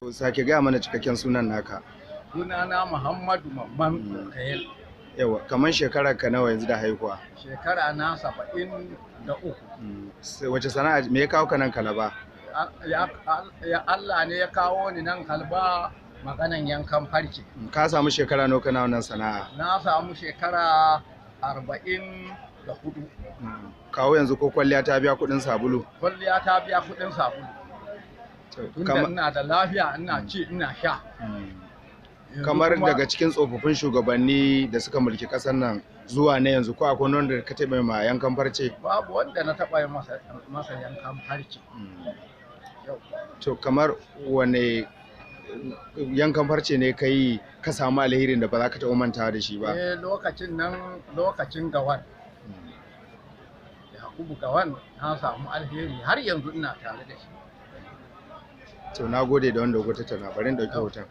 To, sake gaya mana cikakken sunan naka. Sunana Muhammadu Mamman Kayel. Yawa, kamar shekarar ka nawa yanzu da haihuwa? Shekara na 73. Sai wace sana'a, me ya kawo ka nan Kalaba? Ya Allah ne ya kawo ni nan Kalba maganan yankan farce. Ka samu shekara nawa kana wannan sana'a? Na samu shekara 44. Kawo yanzu ko kwalliya ta biya kuɗin sabulu? Kwalliya ta biya kuɗin sabulu. To, Tunda ina da lafiya, ina ci, ina sha. Yanzu Kamar kuma daga cikin tsofaffin shugabanni da suka mulki ƙasar nan zuwa na yanzu, ko akwai wanda ka taɓa ma yankan farce? Babu wanda na taɓa yi masa yankan farce. Yau. To, kamar wane yankan farce ne ka yi ka samu alherin da ba za ka taɓa mantawa da shi ba? Eh, lokacin nan, lokacin Gawan. Yakubu Gawan, na samu alheri, har yanzu ina tare da shi. To, na gode da wanda kuka tattauna. Bari in ɗauki hoton.